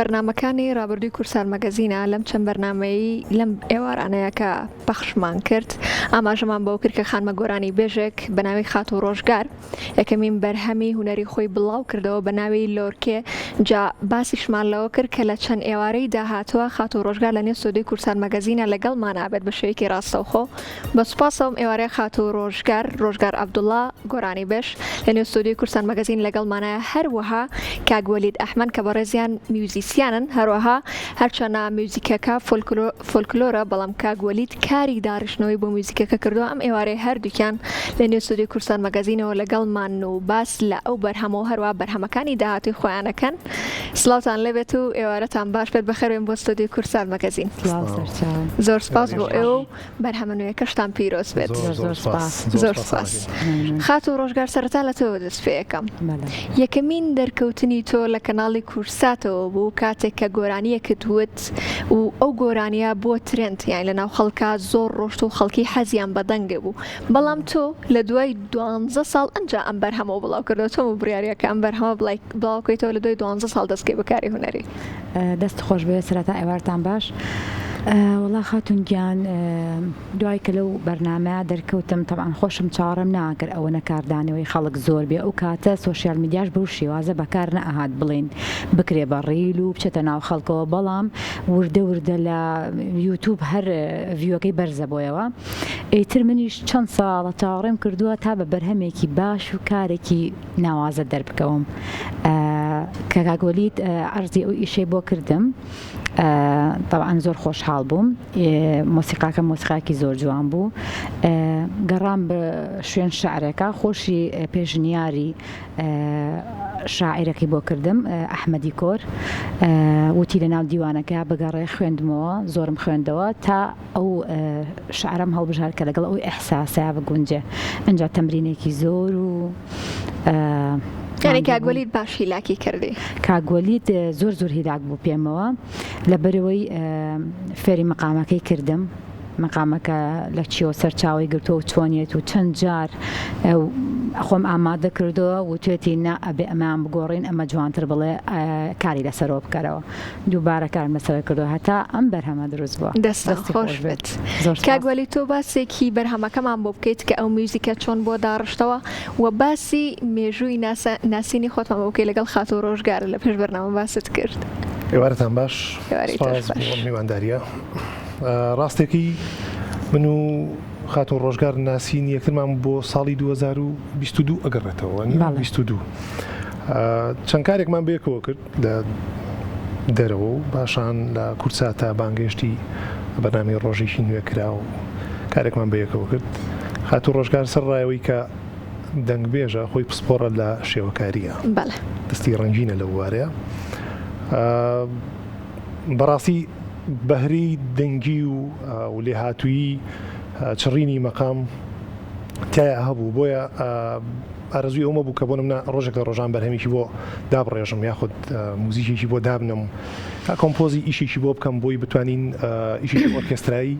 بەرنامەکانی ڕابردووی کوردسات مەگەزینە لەم چەند بەرنامەیەی لەم ئێوارانەیە کە پەخشمان کرد ئاماژەمان بەوە کرد کە خانمە گۆرانی بێژێک بە ناوی خاتوو ڕۆژگار یەکەمین بەرهەمی هونەری خۆی بڵاو کردەوە بە ناوی لۆرکێ جا باسیشمان لەوە کرد کە لە چەند ئێوارەی داهاتووە خاتوو ڕۆژگار لە نێو ستۆدیۆی کوردسات مەگەزینە لەگەڵمان ئابێت بە شێوەیەکی ڕاستەوخۆ بە سوپاسەوە ئەم ئێوارەیە خاتوو ڕۆژگار، ڕۆژگار عەبدوڵا، گۆرانیبێژ، لە نێو ستۆدیۆی کوردستان مەگەزین لەگەڵمانایە، هەروەها کاک وەلید ئەحمەد کە بەڕێزیان میوزیسیانن، هەروەها هەرچەنە میوزیکەکە فۆلکلۆرە بەڵام کاک وەلید کاری داڕشتنەوەی بۆ میوزیکەکە کردووە، ئەم ئێوارەیە هەردووکیان لە نێو ستۆدیۆی کوردستان مەگەزینەوە لەگەڵمانن و باس لە ئەو بەرهەمە و هەروەها بەرهەمەکانی داهاتووی خۆیان ئەکەن. سڵاوتان لێبێت و ئێوارەتان باش بێت، بەخێربێن بۆ ستۆدیۆی کوردستان مەگەزین. سڵاو سەرچاوم. زۆر سپاس بۆ ئێوە و بەرهەمە نوێیەکەشتان پیرۆز بێت. زۆر زۆر سپاس. زۆر سپاس. خاتوو ڕۆژگار سەرەتا لە تۆوە دەست پێ ئەکەم. یەکەمین دەرکەوتنی تۆ لە کەناڵی کوردساتەوە بوو کاتێک کە گۆرانییەکت وت و ئەو گۆرانییە بووە ترێند یانی لە ناو خەڵکا زۆر ڕۆشت و خەڵکی حەزیان بە دەنگێ بوو بەڵام تۆ لە دوای دوانزە ساڵ ئەنجا ئەم بەرهەمەو بڵاو کردەوە چۆن بوو بڕیاریا کە ئەم بەرهەمە بڵاو کەیتەوە لە دوای دوانزە ساڵ دەست کەی بە کاری هونەری؟ دەست خۆش بێ سەرەتا ئێوارتان باش وەڵا خاتون گیان دوای کە لەو بەرنامەیە دەرکەوتم تەبعەن خۆشم چاوەڕێم ناکرد ئەوەنە کاردانەوەی خەڵک زۆر بێ ئەو کاتە سۆشیال میدیاش بەو شێوازە بەکار نەئەهات بڵێین بکرێ بە reel و بچێتە ناو خەڵکەوە بەڵام وردە وردە لە یوتوب هەر view ەکەی بەرزە بۆیەوە ئیتر منیش چەند ساڵە چاوەڕێم کردووە تا بە بەرهەمێکی باش و کارێکی ناوازە دەربکەوم کە کاک وەلید عەرزی ئەو ئیشەی بۆ کردم تەبعەن زۆر خۆشحاڵ بووم مۆسیقاکە مۆسیقاکی زۆر جوان بوو گەڕام بە شوێن شعرێکە خۆشی پێشنیاری شاعیرەکەی بۆ کردم ئەحمەدی کۆر وتی لە ناو دیوانەکە بگەڕێ خوێندمەوە زۆرم خوێندەوە تا ئەو شعرەم هەڵبژارد کە لەگەڵ ئەو ئیحساسە بگونجێ ئینجا تەمرینێکی زۆر و یانی کاک وەلید باش هیلاکی کردی. کاک وەلید زۆر زۆر هیلاک بوو پێمەوە لەبەرئەوەی فێری مەقامەکەی کردم مەقامەکە لە چیەوە سەرچاوەی گرتووە و چۆنیەت و چەند جار خۆم ئامادە کردووە وتوێتی نا ئەبێ ئەمەیان بگۆڕین ئەمە جوانتر بڵێ کاری لەسەرەوە بکەرەوە دووبارە کارم لەسەر کردووە هەتا ئەم بەرهەمە دروست بووە. دەستت خۆش بێت کاک وەلی تۆ باسێکی بەرهەمەکەمان بۆ بکەیت کە ئەو میوزیکە چۆن بۆ داڕشتەوە و باسی مێژووی ناسینی خۆتمان بۆ بکەیت لەگەڵ خاتوو ڕۆژگار لە پێش بەرنامە باست کرد. ئێوارەتان باش سوپاس بۆ ئەم میوانداریە ڕاستێکی من و خاتوو ڕۆژگار ناسینی یەکترمان بۆ ساڵی 2022 ئەگەڕێتەوە 22 چەند کارێکمان بەیەکەوە کرد لە دەرەوە و پاشان لە کوردساتا بانگهێشتی بەرنامەی ڕۆژێکی نوێ کرا و کارێکمان بەیەکەوە کرد. خاتوو ڕۆژگار سەرڕای ئەوەی کە دەنگبێژە، خۆی پسپۆڕە لە شێوەکارییە. بەڵێ. دەستی ڕەنگینە لەو بوارەیە. بەڕاستی بەهرەی دەنگی و لێهاتوویی چڕینی مەقام تیایا هەبوو، بۆیە ئارەزووی ئەومە بوو کە بۆ نمونە ڕۆژێک لە ڕۆژان بەرهەمێکی بۆ دابڕێژم یاخود موزیکێکی بۆ دابنەم تا کۆمپۆزی ئیشێکی بۆ بکەم بۆی بتوانین ئیشێکی ئۆرکێسترایی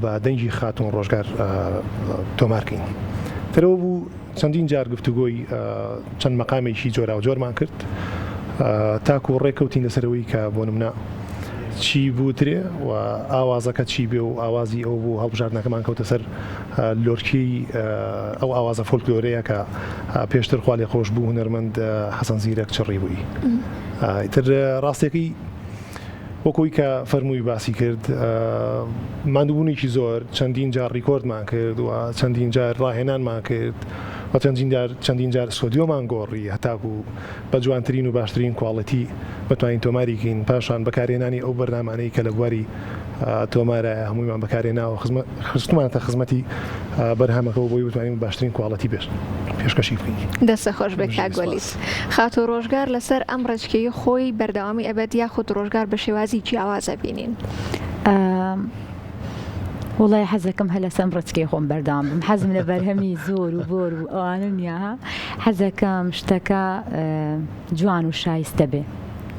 بە دەنگی خاتوون ڕۆژگار تۆمارکەین ترەوە بوو چەندین جار گفتوگۆی چەند مەقامێکی جۆراوجۆرمان کرد تاکو ڕێکەوتین لەسەرەوەی کە بۆ نمونە چی بوترێ و ئاوازەکە چی بێ و ئاوازی ئەو بوو هەڵبژاردنەکەمان کەوتە سەر لۆرکێی ئەو ئاوازە فۆلکلۆرەیە کە پێشتر خوالێخۆشبوو هونەرمەند حەسەن زیرەک چڕیبووی. ئیتر ڕاستیەکەی وەک ئەوی کە فەرمووی باسی کرد ماندووبوونێکی زۆر چەندین جار ڕیکۆردمان کرد و چەندین جار ڕاهێنانمان کرد و چەندین جار چەندین جار ستۆدیۆمان گۆڕی هەتاکوو بە جوانترین و باشترین quality بتوانین تۆماری کەین پاشان بەکارهێنانی ئەو بەرنامانەی کە لە بواری تۆمارایە هەموویمان بەکارهێناوە خستومانەتە خزمەتی بەرهەمەکەەوە بۆی بتوانین باشترین quality پێش پێشکەشی بکەین. دەستت خۆش بێت کاک وەلید. خاتوو ڕۆژگار لەسەر ئەم ڕێچکەی خۆی بەردەوامی ئەبێت یاخود ڕۆژگار بە شێوازی جیاواز ئەبینین؟ وەڵای حەزەکەم هەر لەسەر ئەم ڕێچکەی خۆم بەردەوام بم حەزم لە بەرهەمی زۆر و بۆر و ئەوانە نییە ها حەزەکەم شتەکە جوان و شایستە بێ.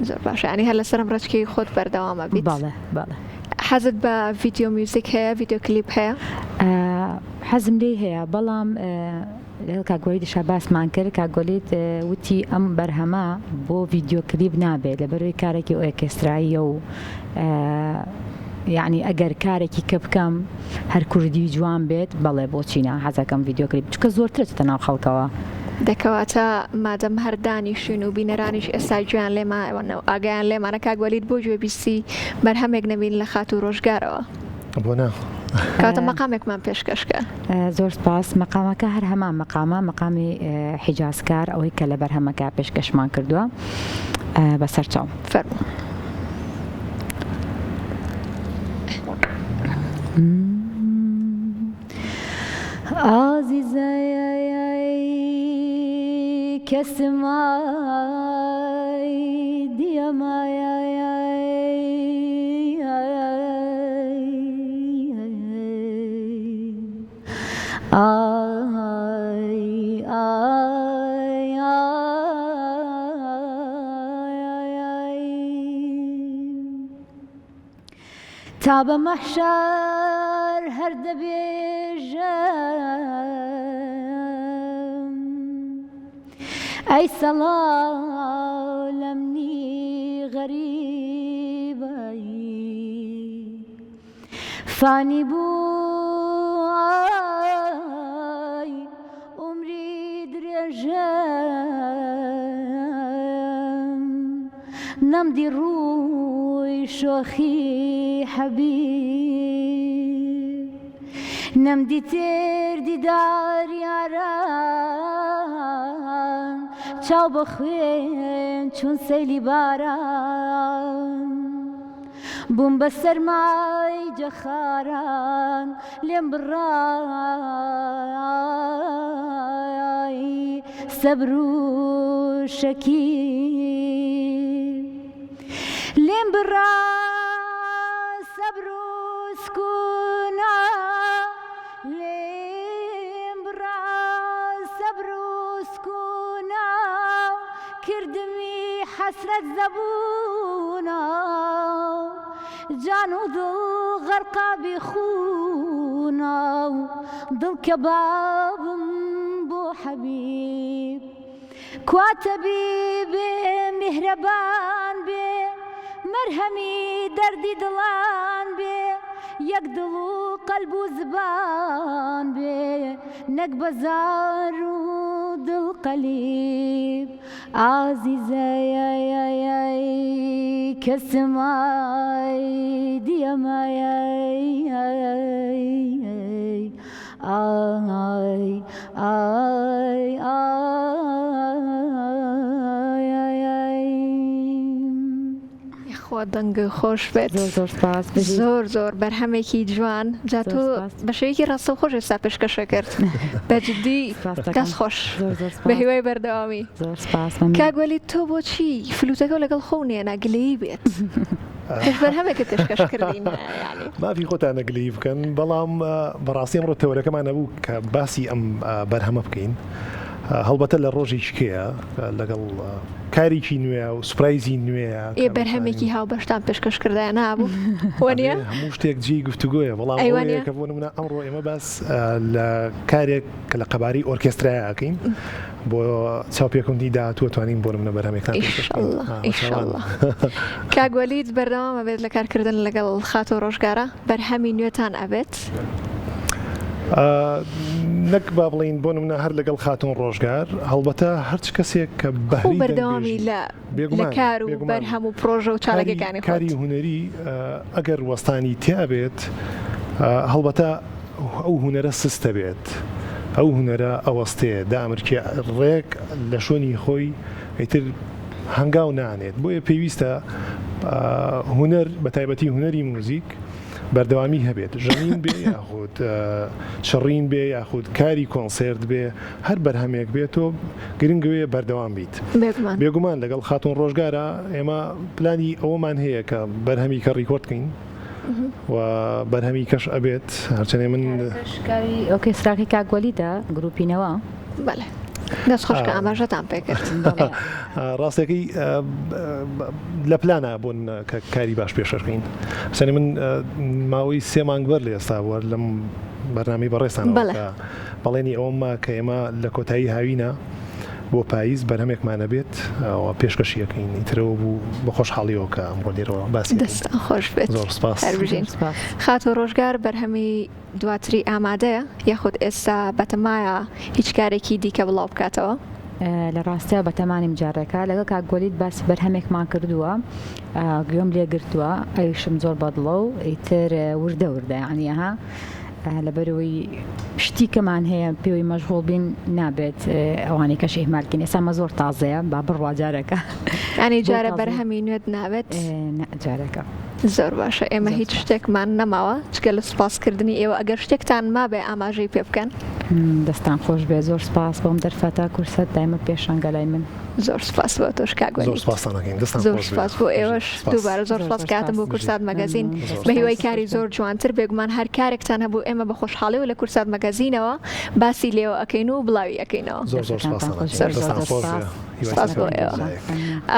زۆر باشە یانی هەر لەسەر ئەم ڕێچکەی خۆت بەردەوام ئەبیت. بەڵێ بەڵێ. حەزت بە ڤیدیۆ میوزیک هەیە ڤیدیۆ کلیپ هەیە؟ حەزم لێی هەیە بەڵام. لەگەڵ کاک وەلیدیشا باسمان کرد، کاک وەلید وتی ئەم بەرهەمە بۆ ڤیدیۆ کلیپ نابێت لەبەرئەوەی کارێکی ئۆرکێستراییە و یەعنی ئەگەر کارێکی کە بکەم هەر کوردی جوان بێت بەڵێ بۆچی نا حەزەکەم ڤیدیۆ کلیپ چونکە زۆرتر ئەچێتە ناو خەڵکەوە. دە کەواتە مادەم هەر دانیشتوین و بینەرانیش ئێستا گوێیان لێمانە و ئاگایان لێمانە کاک وەلید بۆ گوێبیستی بەرهەمێک نەبین لە خاتوو ڕۆژگارەوە؟ بۆ نا. کەواتە مەقامێکمان پێشکەش کە. زۆر سپاس. مەقامەکە هەر هەمان مەقامە، مەقامی حیجازکار ئەوەی کە لە بەرهەمەکە پێشکەشمان کردووە. بەسەر چاو. فەرموو. ئازیزای کەسم ئای دیەمای ئای ئای ئای تا بە مەحشەر هەر دەبێژم ئەی سەڵاو لەمنی غەریبەی فانی بوو ئای عومری درێژم نەمدی ڕووی شۆخی حەبیب نەمدی تر دیدار یاران چاو بە خوێن چون سەیلی باران بووم بە سەرمای جەخاران لێم بڕای سەبر و شەکیب لێم بڕا سەبر و سکونا لێم بڕا سەبر و سکونا کردمی حەسرەت زەبونا جان و دڵ غەرقابی خونا دڵ کەبابم بۆ حەبیب کوا تەبیبێ میهرەبان بێ مەرهەمی دەردی دڵان بێ یەک دڵ و قەلب و زبان بێ نەک بە زار و دڵ قەلیب ئازیزەی کەسم ئای دیەمای ئای ئای ئای ئای. یاخوا دەنگت خۆش بێت. زۆر زۆر سپاس بژیت. زۆر زۆر بەرهەمێکی جوان جا زۆر تۆ سپاس. بە شێوەیەکی ڕاستەوخۆش ئێستا پێشکەشە کرد بە جدی سپاس دەکەم. دەست خۆش زۆر زۆر بە سپاس. هیوای بەردەوامی. زۆر سپاس مەمنون. کاک وەلید تۆ بۆچی فلوتەکەو لەگەڵ خۆو نێنا گلەیی بێت پێش بەرهەمێکت پێشکەش کردین یانی. مافی خۆتانە گلەیی بکەن بەڵام بەڕاستی ئەمڕۆ تەوەرەکەمان ئەبوو کە باسی ئەم بەرهەمە بکەین هەڵبەتە لە ڕۆژێکی کەیە لەگەڵ کارێکی نوێ و سوپرایزی نوێیە ئێ بەرهەمێکی هاوبەشتان پێشکەش کردایە نابوو وەنیە؟ هەموو شتێک جێی گفتوگۆیە بەڵام ئەی ئەوەیە وەنیە؟ کە بۆ نمونە ئەمڕۆ ئێمە باس لە کارێک کە لە قەبارەی ئۆرکێسترایە ئەکەین بۆ چاوپێکەوتنی داهاتوو ئەتوانین بۆ نمونە بەرهەمێکتان پێشکەش بکەین ئیشەڵڵا ئا بەچاوان ئیشەڵڵا کاک وەلید بەردەوام ئەبێت لە کارکردن لەگەڵ خاتوو ڕۆژگارە بەرهەمی نوێتان ئەبێت؟ نەک با بڵێین بۆ نمونە هەر لەگەڵ خاتوون ڕۆژگار هەڵبەتە هەرچ کەسێک کە خۆ بەهرەی بەردەوامی دەنگبێژی لە لە بێگومان کار و بێگومان بەرهەم و پڕۆژە و کاری چالاکیەکانی خۆت. کاری هونەری ئەگەر وەستانی تیا بێت هەڵبەتە ئەو هونەرە سستە بێت ئەو هونەرە ئەوەستێ دامرکێ ڕێک لە شوێنی خۆی ئیتر هەنگاو نانێت بۆیە پێویستە هونەر بە تایبەتی هونەری موزیک بەردەوامی هەبێت ژەنین بێ یاخود چڕین بێ یاخود کاری کۆنسێرت بێ هەر بەرهەمێک بێت تۆ گرنگەوەیە بەردەوام بیت بێگومان لەگەڵ خاتون ڕۆژگارە ئێمە پلانی ئەوەمان هەیە کە بەرهەمی کە ڕیکۆرد کەین و بەرهەمی کەش ئەبێت هەرچەنێ من کاری ئۆرکێستراکەی کاک وەلیدە گروپی نەوە. بەلێ دەست خۆش کە ئاماژەتان پێکرد. ڕاستەکەی لە پلانە بۆن کە کاری باش پێشکەش بکەین سەنی من ماوەی سێ مانگ بەر لە ئێستا بووە لەم بەرنامەی بەڕێزتانەوە کە بەڵێنی ئەوەم ما کە ئێمە لە کۆتایی هاوینە بۆ پاییز بەرهەمێکمان ئەبێت و پێشکەشی ئەکەین ئیترەوە بوو بە خۆشحاڵیەوە کە ئەمڕۆ لێرەوە باسی ئەکەین. دەستتان خۆش بێت. زۆر سپاس. هەر بژین. خاتوو ڕۆژگار بەرهەمی دواتری ئامادەیە یاخود ئێستا بەتەمایە هیچ کارێکی دیکە بڵاو بکاتەوە؟ لە ڕاستیا بەتەمانیم جارێکە لەگەڵ کاک وەلید باسی بەرهەمێکمان کردووە گوێم لێ گرتووە ئەویشم زۆر بەدڵە و ئیتر وردە وردە یانی ئەها لەبەرەوەی شتی کەمان هەیە پێوەی مەشغوڵ بین نابێت ئەوانەی کەش ئیهمالکەین ئێستا مە زۆر تازەیە با بڕوا جارەکە ینی جارە بەرهەمی نوێت ناوێت جارەکە. زۆر باشە ئێمە هیچ شتێکمان نەماوە جگە لە سوپاسکردنی ئێوە ئەگەر شتێکتان مابێ ئاماژەی پێ بکەن. دەستان خۆش بێ زۆر سپاس بۆم دەرفەتە کورسەت دایمە پێشەنگە لای من. زۆر سپاس بۆ تۆش کاک وەلید. زۆر سپاستان ئەکەین دەستان زۆر خۆش بێ. سپاس بۆ ئێوەش سپاس. دووبارە زۆر زۆر سپاس زۆر کە هاتن سپاس. بۆ کوردسات مەگەزین مەمنون زۆر بە هیوای سپاس. کاری زۆر جوانتر بێگومان هەر کارێکتان هەبوو ئێمە بە خۆشحاڵیەوە لە کوردسات مەگەزینەوە باسی لێوە ئەکەین و بڵاوی ئەکەینەوە. زۆر زۆر دەستەکانتان سپاستان خۆش ئەکەین بێ زۆر زۆر دەستان زۆر خۆش سپاس. بێ هیوای سپاس بۆ سەرکەوتن ئێوە. لایەک. مەمنون.